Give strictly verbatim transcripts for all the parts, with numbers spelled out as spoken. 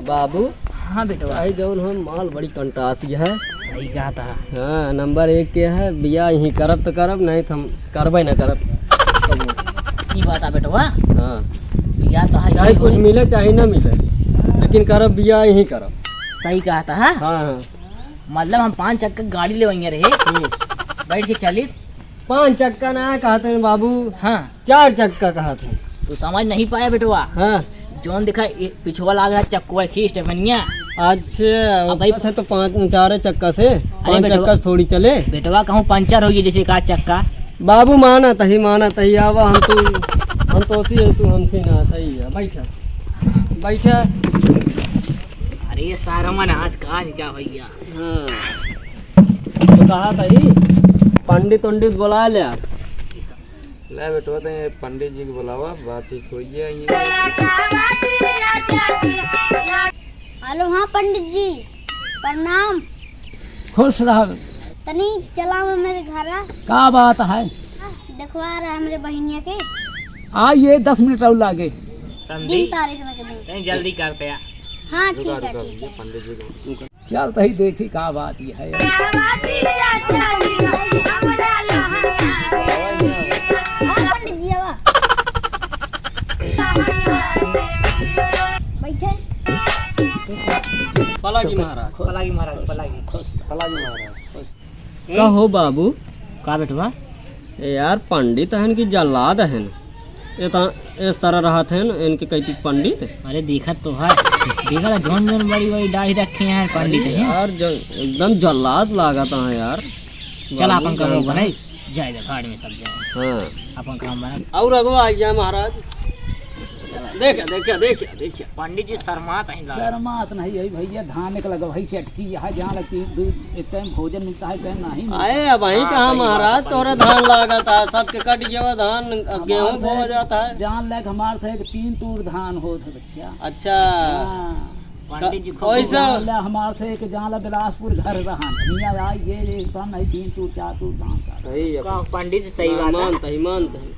बाबू, हाँ बेटवा। भाई जौन हम माल बड़ी कंटासी है। सही कहा था। हाँ, नंबर एक के है, बियाह यहीं करब त करब, नहीं त हम करबे न करब। ई बात है बेटवा। हाँ। बियाह तो है चाहे ही कुछ होई। मिले चाहे ना मिले, लेकिन करब बियाह यहीं करब। सही कहा था, हाँ? हाँ, हाँ। मतलब हम पाँच चक्का गाड़ी लेवइया रहे, हम्म। बैठ के चली। पाँच चक्का ना कहत हैं बाबू, हाँ। चार चक्का कहत हैं। तू समझ नहीं पाया बेटवा। हाँ। जौन देखा, ए, पिछवा लाग रहा चक्कवा की स्टेपनिया। अच्छा, अब भाई ओकर से तो पाँच, चार चक्का से, अरे पाँच बेटवा, चक्का से थोड़ी चले। बेटवा कहूँ पंचर होइए जैसे का चक्का। बाबू मानत ही, मानत ही, आवा हम तो, हम तो उसी है, तू हमसे ना, सही है, बैठा, बैठा। अरे सारा मन आज का क्या भैया। हाँ। तो कहा था ही, पंडित उंडित बुला ले यार। ले बेटवा, ते पंडित जी के बुलावा, बातचीत होई है यहीं। हेलो, हाँ पंडित जी, प्रणाम। खुश रह। तनी चला मेरे घर। का बात है? देखवा रहा हमरे बहिनिया के। आइए, दस मिनट और लागे। दिन तारीख रख दे। तनी जल्दी करते हैं। हाँ, ठीक है, ठीक है। पंडित जी को चल तही देखी का बात ई है। पंडित जी, आवा। बैठे। पलागी महाराज। पलागी महाराज, पलागी। पलागी महाराज। का हो बाबू? का बेटवा? ए यार, पंडित हन कि जल्लाद हन? ये त इस तरह रहत हन, इनके कहती पंडित। अरे देखत तो है, देखत है, जौन जौन बड़ी बड़ी दाढ़ी रखे हैं पंडित अरे हैं। यार, ज-, एकदम जल्लाद लागत है यार। चल बाबू अपन कमो जानता बनाई, है। जाए दे भाड़ में सब जाए। हाँ। अपन काम बनाई। और अगो आ गया महाराज। देखा, देखा, देखा, देखा। पंडित जी शर्मात हैं लाल। शर्मात नहीं है भैया, धान एक लगा भाई चटकी, यहाँ जहाँ लगती है, दू, एक टाइम भोजन मिलता है, एक टाइम नहीं मिलता। अरे, अब वहीं हाँ, कहाँ सही बात है, महाराज, तोरे पंडित जी। धान लागत है, सबके कट गया धान, अब गेहूँ हमार से बोआ जाता है। जान लेक हमार से एक तीन तूर धान होत है बच्चा। अच्छा। हाँ। पंडित जी का-, खूब वैसा जान ले हमार से एक जान ले बिलासपुर घर रहन, मियाँ आई ये, ये काम नहीं, तीन तूर, चार तूर धान का। सही है। का पंडित जी सही ना, बात है। मानता ही, मानता ही।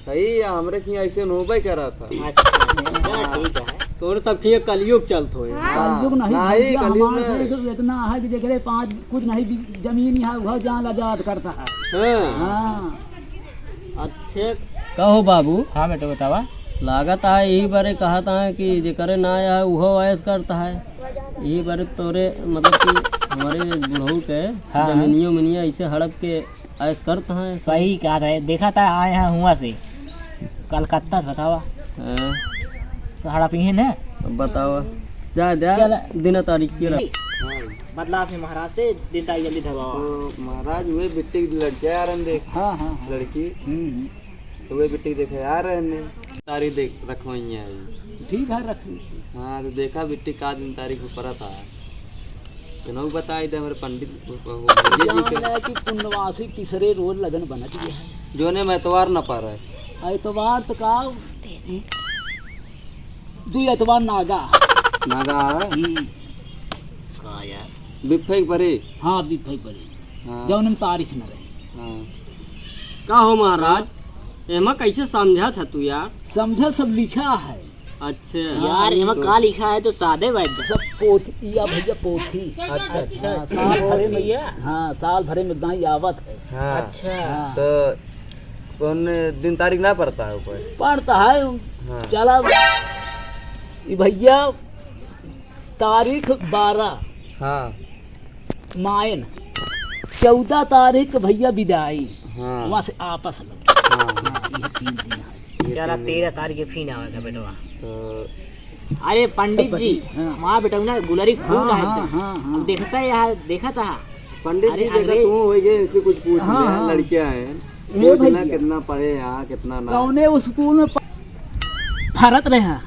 सही है, हमरे की ऐसे होबे करा था। अच्छा, चलो ठीक है। तोरे सब की कलयुग चलत होए। हाँ। कलयुग नहीं, नहीं, भैया, कलयुग हमारे नहीं। से तो इतना है कि जेकरे पास कुछ नहीं भी जमीन है, वह जान आजाद करता है। हाँ। हाँ। अच्छे। कहो बाबू। हाँ बेटा, बतावा। लागत है, यही बारे कहत है कि जेकरे ना आया है, उहो ऐश करता है। यही बारे तोरे, मतलब कि हमारे बुढ़ऊ के हाँ। जमीनियो मिनिया ऐसे हड़प के ऐश करत हैं। सही कहत है, देखा था आए हैं हुआ से, कलकत्ता से, बतावा। हाँ। तो हड़प ही है ना? अब बतावा। जा, जा, चल। दिन तारीख के रख। बदला से महाराज से दिन तारीख जल्दी धरवावा। तो महाराज, वे बिट्टी के लड़के आ रहे हैं, देख। हाँ, हाँ, हाँ। लड़की। हम्म, हम्म। तो वे बिट्टी के देखे आ रहे हैं, तारीख देख रखवाई है। ठीक है, रख ली। हाँ, तो देखा बिट्टी का दिन तारीख को पड़ा था। तो नौ बताई दे हमारे पंडित, वो, वो भैया जी जान के। ले कि पुण्यवासी तीसरे रोज लगन बनत ही है। जोने में एतवार ना पा रहे। एतवार तो का, दुई एतवार नागा। नागा है? हम्म। का यार? बिफे के परे? हाँ, बिफे के परे। हाँ। जौन में तारीख न रहे। हाँ। का हो महाराज, एमा कैसे समझा था तू यार? समझा, सब लिखा है। अच्छा। यार, हाँ, एमा तो का लिखा है तो सादे बात बा। सब पोथी, या भैया पोथी। अच्छा, अच्छा। हाँ, साल भरे में, हाँ, साल भरे में दाई आवत है। हाँ। अच्छा। हाँ। तो कौन दिन तारीख ना पड़ता है ऊपर? पड़ता है। हाँ। चला, ई भैया, तारीख बारह। हाँ। मायन, चौदह तारीख के भैया विदाई, हाँ। वहाँ से आपस लो। हाँ। हाँ, ये तीन दिन है। ये चला, तीन दिन। तेरह तारीख के फिर आवे का बेटवा। तो अरे पंडित जी, हाँ। हमार बेटवा ना गुलरी खूब हाँ, है हाँ, एकदम। हाँ, हाँ। अब देखता है यहाँ, देखा था। पंडित अरे जी, देखा अंग्रेज तू हो गए, इनसे कुछ पूछ हाँ, ले, हाँ। लड़कियाँ हैं। ये पूछ ना भैया। कितना पढ़े यहाँ, कितना ना। कौने स्कूल में प-, फरत रहे हैं?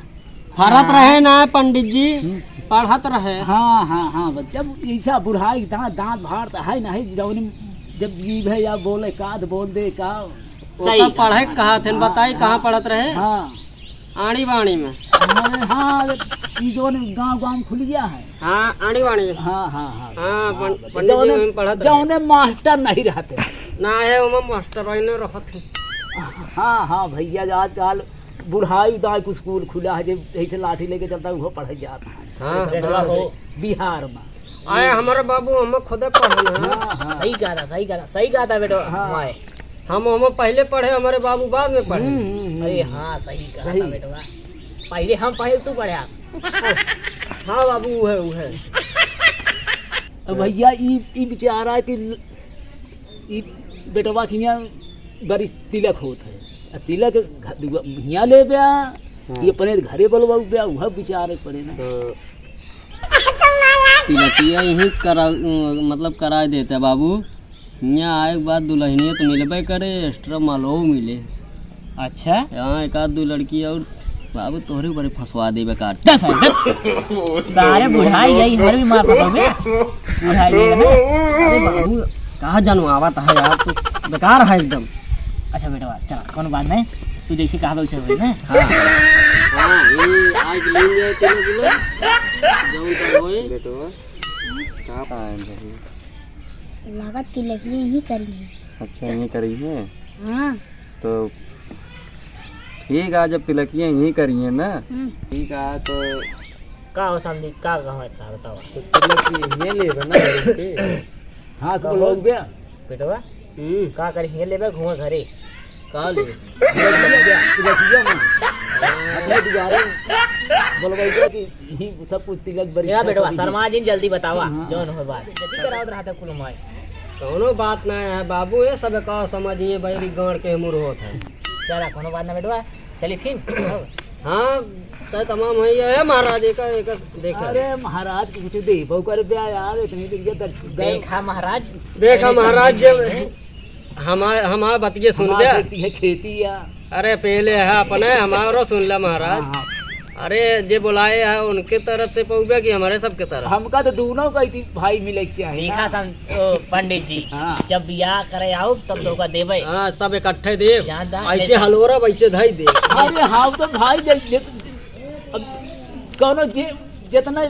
फरत हाँ। रहे ना पंडित जी, हम्म। पढ़त रहे। हाँ, हाँ, हाँ, बस जब ऐसा बुढ़ाई दांत, दांत भार त है नहीं, जौन जब जीभ है या बोले का त बोल दे का। सही ओका पढ़े कहा। कहा थे, हाँ, बताई कहाँ हाँ, पढ़त रहे? हाँ। आड़ी बाड़ी में। अरे हाँ, ई जौन गाँव, गाँव में खुल गया है। हाँ, आड़ी बाड़ी में। हाँ, हाँ, हाँ। हाँ, हाँ, पं-, बस पंडित जी जौने, में पढ़त रहे। जौने मास्टर नहीं रहते। ना है, ओमा मास्टर नहीं रहत है। हाँ, हाँ, भैया, जो आजकल बुढ़ाई दाई कुछ स्कूल खुला है, जे यही से लाठी लेके चलता है, वो पढ़े जाता है। हाँ, ऐसा बेटवा बात हो। है। बिहार में। आए हमारे बाबू, हम खुदे पढ़े हैं। हाँ, हाँ। सही कहा था, सही कहा था, सही कहा था बेटवा। हाँ। हमारे, हम, हम पहले पढ़े, हमारे बाबू बाद में पढ़े। हम्म, हम्म, हम्म। अरे हाँ, सही कहा सही। था बेटवा। पहले हम पढ़े, तू पढ़े आप। हाँ बाबू, वो है, वो है। अब भैया, ई, ई बेचारा कि ल-, ई बेटवा के हियाँ बड़ी तिलक होत है। आ तिलक घ-, दुआ-, हियाँ ले ब्या, हाँ। ये अपने घरे बोलवाऊ ब्या, वह बेचारे पड़े ना। हाँ। तिलकिया यहीं करा, मतलब कराए देते बाबू। हियाँ आए के बाद दुल्हनिया तो मिलबे करे, extra मालवो मिले। अच्छा? हाँ, एक आध दो लड़की और बाबू तोहरे ऊपर फंसवा देबे का। दस है, दस। सारे बुढ़ाई यही हर भी मार पकड़ बे। बुढ़ाई यही है ना? अरे बाबू, कहाँ जानू आवत है यार, तू बेकार है एकदम। अच्छा बेटवा, चला, कोनो बात नहीं, तू जैसे कहा वैसे होई ना। हाँ। हाँ, ये आज लेंगे तीनों किलो, जौन का होए। बेटवा, कहाँ पाए हैं भाई? लागत तिलकिया यहीं करी है। अच्छा, यहीं करी है? हाँ। तो ठीक है, जब तिलकिया यहीं करी है ना, हम्म। ठीक है, तो का हो समधी, का कहो इतना बताओ। तो तिलकिया यहीं लेबे ना, घर पे। हाँ, तो कहो। लोग बे। बेटवा, हम्म। का करी, यहीं लेबे, घूमे घरे। का ले? तिलकिया में। अपने दुआरे बोलवाई कि यही सब कुछ तिलक बड़ी या अच्छा बेटवा, सब्जी। शर्मा जिन, जल्दी बतावा, हाँ। जौन हो बात। जल्दी करावत रहा था कुल माई। कौनो बात ना है बाबू, ये सब का समझिए, बैरी गाड़ के मुर होत है। चला, कौनो बात ना बेटवा, चली फिर। हाँ, तय तमाम है ये, है महाराज, एक, एक देखा। अरे महाराज, कुछ दे, बहु कर ब्या यार, इतनी दिन के दर-, देखा महाराज, देखा ऐसे महाराज, समझ जब नहीं है। हमार, हमार बतिये सुन हमार बे। खेती है, खेती या। अरे पहले है अपने, हमारो सुन ले महाराज। हाँ, हाँ। अरे जे बुलाए है उनके तरफ से पउबे कि हमारे सबके तरफ? हमका तो दोनों का ही भाई मिले के चाहिए देखा ना। सम-, ओ, पंडित जी, हाँ। जब बियाह करे आओ तब तो ओका देबे। हाँ, तब इकट्ठे देब। जानता ऐसे ऐसे हलवरा वैसे धाई दे। अरे हाँ, तो भाई जे, जे, अब कौनो जे, जितना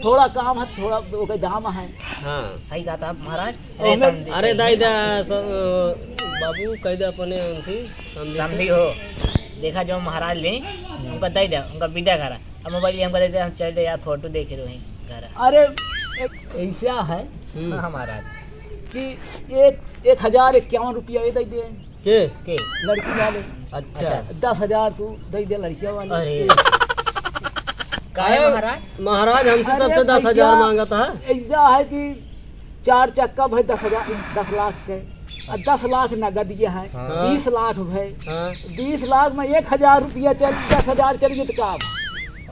थोड़ा काम है, थोड़ा ओके दाम है। हाँ। सही कहा था महाराज। अरे ओमे समधी अरे सही दाई है। दा, स-, बाबू, कह दे अपने उनकी समधी समधी से। हो। देखा जो महाराज ले, हम्म। उनका दे दे, उनका विदा करा। अब मोबाइल ये हमका दे दे, हम चल दे यार, फोटो देखे रहे घर। अरे, एक ऐसा है हम्म। हाँ, महाराज। कि एक, एक हजार इक्यावन रुपया ये दे दे। के? के? लड़की वाले। अच्छा। अच्छा। दस हजार तू दे दे लड़किया वाले। अरे। काहे अरे, महाराज? महाराज हमसे अरे सबसे दस हजार भैया, मांगत है। ऐसा है कि चार चक्का भए दस हजार, दस लाख के, आ दस लाख नगद ये है, हाँ। बीस लाख भए, हाँ। बीस लाख में एक हजार रुपया चल, दस हजार चल गए तो का?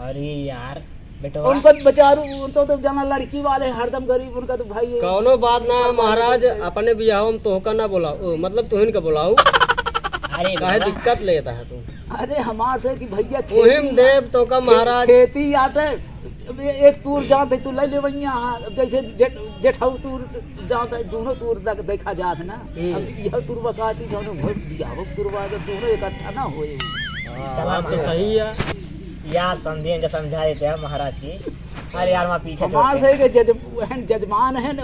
अरे यार, बेटवा। उनको बेचारू, उनको तो जाना लड़की वाले हरदम गरीब, उनका तो भाई कौनो बात ना महाराज, अपने बियाह में तोहका ना बोलाओ, ओ, मतलब तुहिन का बोलाओ। अरे काहे बेटवा। दिक्कत लेता है तू? अरे हमार से कि भैया उहिम खेती देव तो का खे-, महाराज। खेती आटे, अब ए-, एक तूर जात है, तू ले ले भैया, हाँ, अब जैसे जेठ-, जेठाऊ तूर जात है, दोनों तूर तक देखा जात है ना। हम्म। अब यह तुरवा काटी, दोनों घर दिया, वो तुरवा अगर दोनों इकट्ठा ना होए। हाँ, चला बात तो महाराज। सही है। यार, समझिए, इनका समझा देते हैं महाराज की। अरे यार, वहाँ पीछे हमार छोड़ के। से के जज-, वहन जजमान है ना,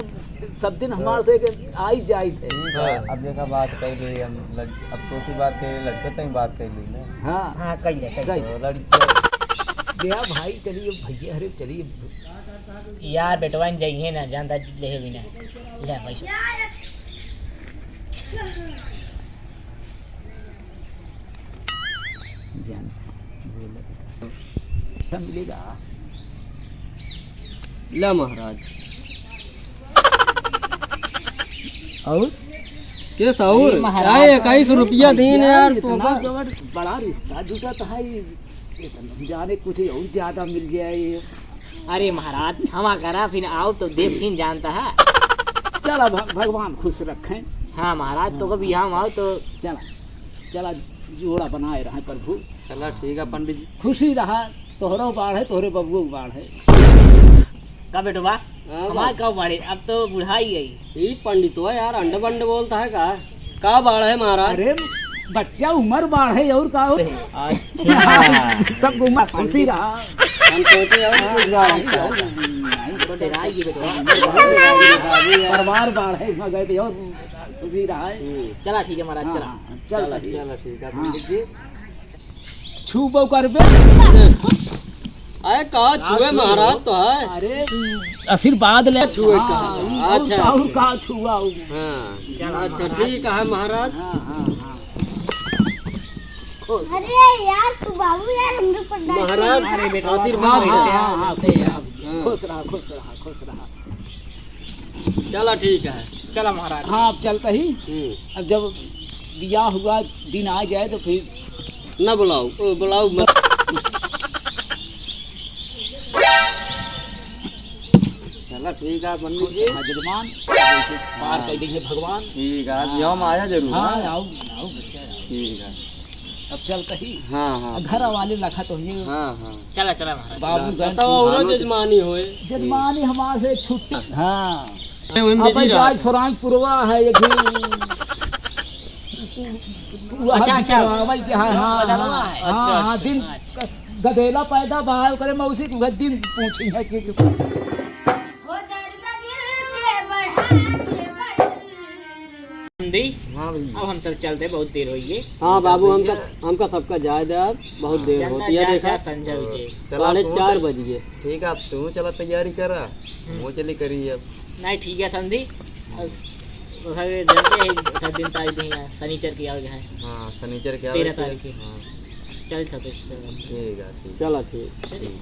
सब दिन हाँ। हमार से के आई जाई थे। ठीक है, हाँ। अब देखा बात कह ली हम लड़की, अब तो सी बात कह ली, लड़के तक बात कह ली ना। हाँ। हाँ, कह ले, कह ले। तो लड़की गया भाई, चलिए भैया, अरे चलिए। यार, बेटवा न जाइए ना, जानता ले बिना। ले पैसा। जान, बोले। पैसा मिलेगा। ला महाराज। और? के साउर? अरे महाराज, आए इक्कीस रुपया दिन यार, यार, इतना तो बा- जबर बड़ा रिश्ता जुटा था, ये, ये तो हम जाने कुछ और ज्यादा मिल जाए ये। अरे महाराज, क्षमा करा, फिर आओ तो देख, फिर जानता है। चला, भ-, भगवान खुश रखें। हाँ महाराज, तो हाँ, कभी हाँ, हम आओ तो चला, चला, जोड़ा बनाए रहे प्रभु। चला, ठीक है पंडित जी। खुशी रहा, तोहरो बाढ़े, तोहरे बबुओ के बाढ़े। का बेटवा? हाँ, हमार बाबू। कब बाढ़े? अब तो बुढ़ाई है। ई पंडितवा यार, अंडे बंडे बोलता है का? का बाढ़े महाराज? अरे, बच्चा उम्र बाढ़े और का हो? अच्छा। सब उम्र खुशी रहा। हम सोचे और कुछ बाढ़े। नहीं, और नहीं, तो डराइए बेटवा। परिवार बाढ़े, मैं गए थे और खुशी रहा है। हम्म। चला ठीक है महाराज, हाँ, चला। हाँ, चल, चला, ठीक। चला ठीक है, हाँ। पंडित जी। छूबो करबे। अरे का छुए महाराज तो है। अरे आशीर्वाद ले। छुए का? हाँ, अच्छा, और अच्छा। का छुआ हो? हाँ, चला अच्छा, महाराज। ठीक है महाराज। हाँ, हाँ, हाँ। अरे यार, तू बाबू यार, हमरे पर डांट महाराज, अरे बेटा, आशीर्वाद हाँ, दे। हाँ, हाँ, खुश रहा, हाँ। खुश रहा, खुश रहा, खुश रहा। चला ठीक है। चला महाराज। हाँ, अब चलता ही। हम्म। अब जब बियाह हुआ, दिन आ जाए तो फिर ना बुलाओ, ओ, बुलाओ मत। चला ठीक है पंडित जी। हाँ, जजमान, पार हाँ। कर देंगे भगवान। ठीक है, हाँ। बियाह में आया जरूर, हाँ, हाँ। आओ, आओ, बच्चा, आओ। ठीक है। अब चलता ही। हाँ, हाँ। अब घर वाले लखा तो ही। हाँ, हाँ। चला, चला महाराज। बाबू चला, गए तब तो और जजमानी होए। जजमानी हमारे से छुट्टी। हाँ। अरे, वो अब बिजी जाए रहा। सोरांग पुरवा है, ये भी। वो अच्छा, हाथ अच्छा। पुरवा के, हाँ, हाँ, बदलवा हाँ। है। हाँ, अच्छा, हाँ, अच्छा। दिन अच्छा। गदेला पैदा बा, ओकरे मौसी के दिन पूछी है कि, कि दी। हाँ भैया। अब हम सब चलते, बहुत देर होई है। हाँ बाबू, हमका, भैया। हमका सबका जाए दे अब, बहुत हाँ। देर चलता होती है, जा, देखा। जा, संजय जी। चला, साढ़े चार बज गए। ठीक है, अब तू चला तैयारी करा, हम्म। वो चली करी अब। नहीं, ठीक है समधी। अब उधर जल्दी है, उधर दिन तारीख भी है, शनिचर की आओ है। हाँ, शनिचर की आओ तेरह है। तारीख की। हाँ। चल, चल, चल। ठीक है, ठीक। चला, ठीक। चलिए।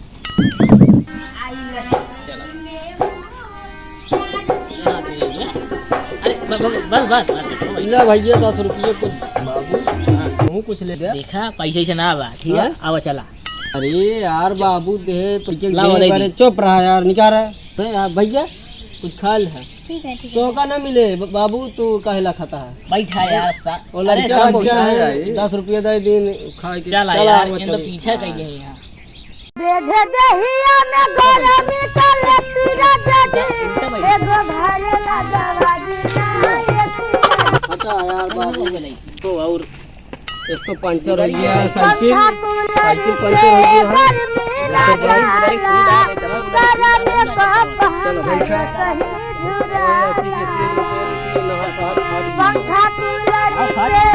अरे, ब-, ब-, बस, बस, बस, बस। ले भैया, दस रुपये कुछ बाबू, हाँ। तू कुछ ले दे। देखा, पैसे से ना बा, ठीक है? हाँ? आवा, चला। अरे यार, बाबू दे, तो के लाओ, दे, दे अरे दी। चुप रहा यार, निकाल रहा है। तो यार, भैया, कुछ खा ले। ठीक है, ठीक है। तो का ना मिले, ब-, बाबू, तू काहे ला खाता है? बैठा यार, सा-, वो अरे लड़का सब क्या है? दस रुपया दे दिन खा के। चला चला, यार, वो ये तो चल। पीछा हाँ। कइले हैं यहाँ। बेधे देहिया में गरमी का लेती राजा जी, उनका बैठ। एगो घरे ला दवा दी ना, एसी। हटा यार बाबू। नहीं। तो और एक तो पंचर हो गया है साइकिल, साइकिल पंचर हो गया है। चलो भाई साहब। ऐसी किसी को नहा साहब खा लीजिए।